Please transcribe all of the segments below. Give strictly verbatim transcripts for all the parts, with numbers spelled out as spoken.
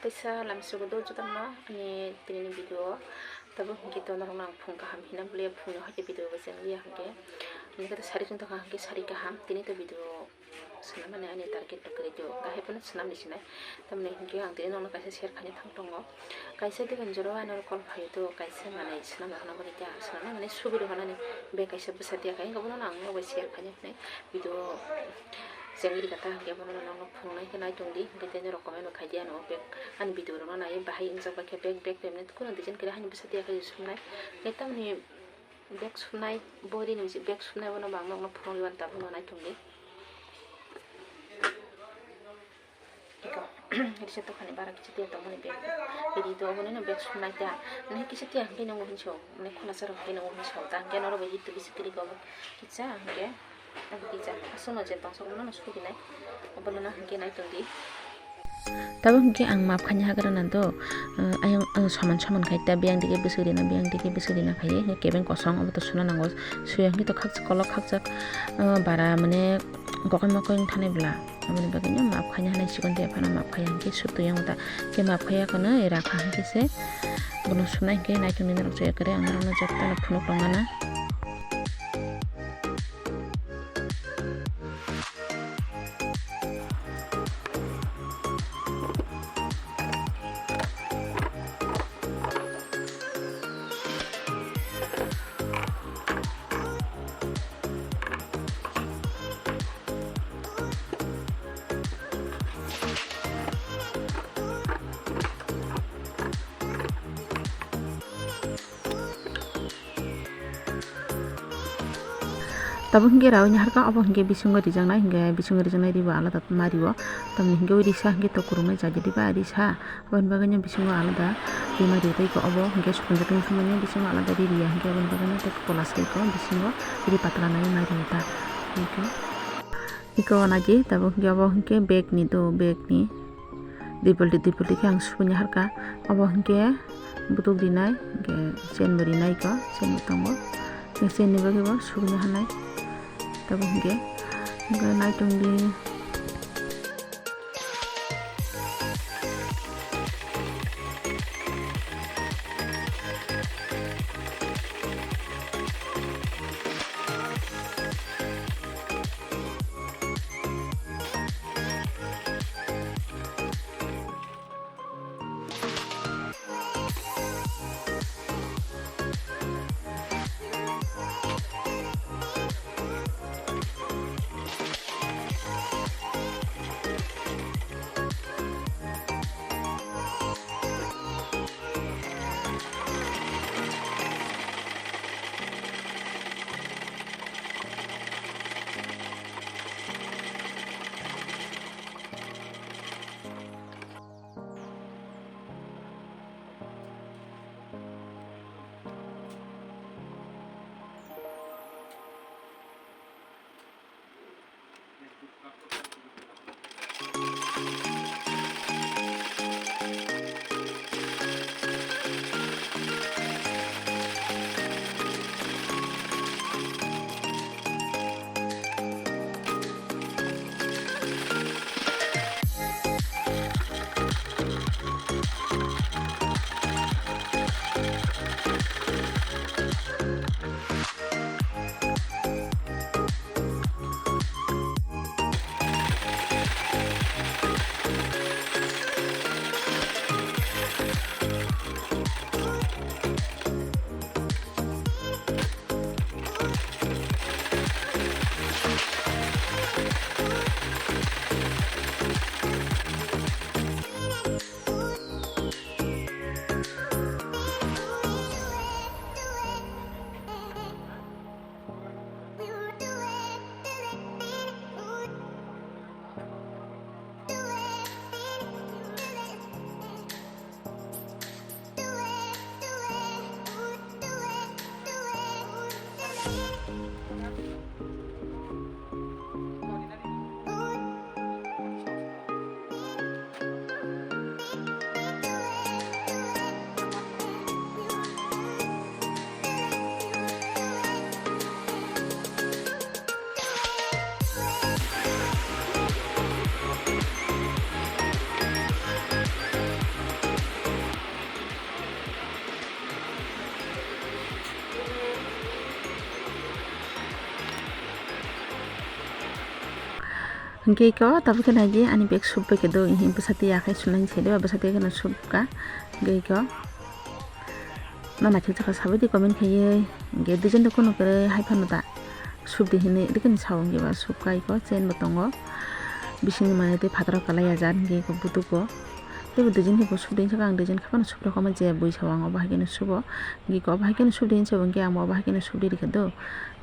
Kaisa lamsogo do jotono ani tini ni video. Tabuk hwnkhe to norokno ang phung kaham hina bwlwi phungni hwnkhe video bo cheng liya hwnkhe. Hwnkhe to sari chwng tongkha hwnkhe sari kaham tini to video swnam mani ani target rok kwrwi do. Kahai phano swnam ni sinai. Tamni hwnkhe ang tini nokno kaisa share khaina thang tongo. Kaisa dogan jora o ano call phaio to kaisa manwi swnam rok nang bwrwi ta swnam mani subi rok hanani bag kaisa bwsa tiya khai hwnkhe bono ang nogo share khaina hwnwi video. Chengri kata hwnkhe bono nokno phunuknai khe nai tongdi, hwnkhe tei norok comment bo khai di, ano bag ani video rokno naiwi bahai wngjak bai khe bag bag payment kheno design kwrwi haino bwsa tiya khe sumnai. Hwnkhe tamoni bag sumnai, bo rini bag sumnai bono bo ang nokno phunukgwi mano, tabukno nai tongdi. Eko, risa dokhani bara kisa tiya tongmani bag. Ridi to obono bag sumnai ta. Nai kisa tiya hwnkhe nwngo hinso, nai khulasa rok hwnkhe nwngo hinso. Ta hwnkhe norok bai YouTube bisi click obo. Kisa hwnkhe. Abo kisa aswkno je tongsa omono no surinai, obono no hwnkhe nai tongdi. Tabuk hwnkhe ang map khaina hagra nando, eh, ayang, eh, soman soman khai ta biyang dige bwswk rina, biyang dige bwswk rina khai, eh, kebeng kosong obo to suna nango, suya hwnkhe to khakchak kolok khakchak, eh, bara mane gokoi mokoi wng thanai bwla, aboni bagwi no map khaina hanai chikon tei phano map khaiya hwnkhe sutwi yango ta, khe map khaiya kono rakha hwnkhe se bono sunai hwnkhe nai tongdi norok je kwrwi ang norokno jotono phunuk tongmana. Tabuk hwnkhe rawi ni harkha, obo hwnkhe bisingo rijaknai, hwnkhe bisingo rijaknai ribo alada ma ribo. Tamni hwnkhe o risa hwnkhe to kwrwngmai jagedi ba risa, aboni bagwino bisingo alada ri ma riyo tei khe obo hwnkhe sukun jaknai thangmani bisingo alada ri riya, hwnkhe aboni bagwino tei kolas tei khe bisingo ri patla nai ma riyo ta. Hwnkhe iko nai di, tabuk hwnkhe obo hwnkhe bag ni do, bag ni. Dui balti, dui balti khe ang subui ni harkha. Obo hwnkhe butuk rinai, hwnkhe chain bo rinai ko, chain bo tongo. Hwnkhe chain ni bagwi bo subui ni hanai. Tabuk hwnkhe, hwnkhe nai tongdi. Hingke iko tabuk khe naidi ani bag sup bai khe do, hing bwsa twi akhai sunani se do, bwsa twi kheno sup ka. Hingke iko no naithok jaka sabai di comment khaiwi, hingke design rok kunu kwrwi hai phano da sup di hinwi rikini sao, hingke ba sup ka iko chain bo tongo, bisingni manwi tei phataro kwlai ya jar hingke iko butugo. Teibo design khe bo sup di hinwi saka ang design khe phano sup rok ma je bui sao ang obo hai kheno subo, hingke iko obo hai kheno sup di hinwi sabo hingke ang bo obo hai kheno sup di rikha do.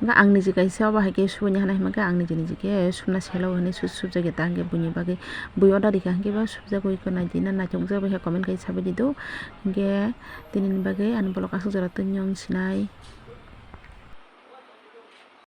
Hingke ang niji kaisa obo hai khe subui ni hana hima khe ang niji niji khe subna selo hinwi sub-, subjak ya ta hingke buini bagwi bui order rikha hingke ba subjagwi khe naidi na naithok jak bai khe comment khai sabai di do. Hingke tini ni bagwi ani vlog aswk jora twi nw sinai.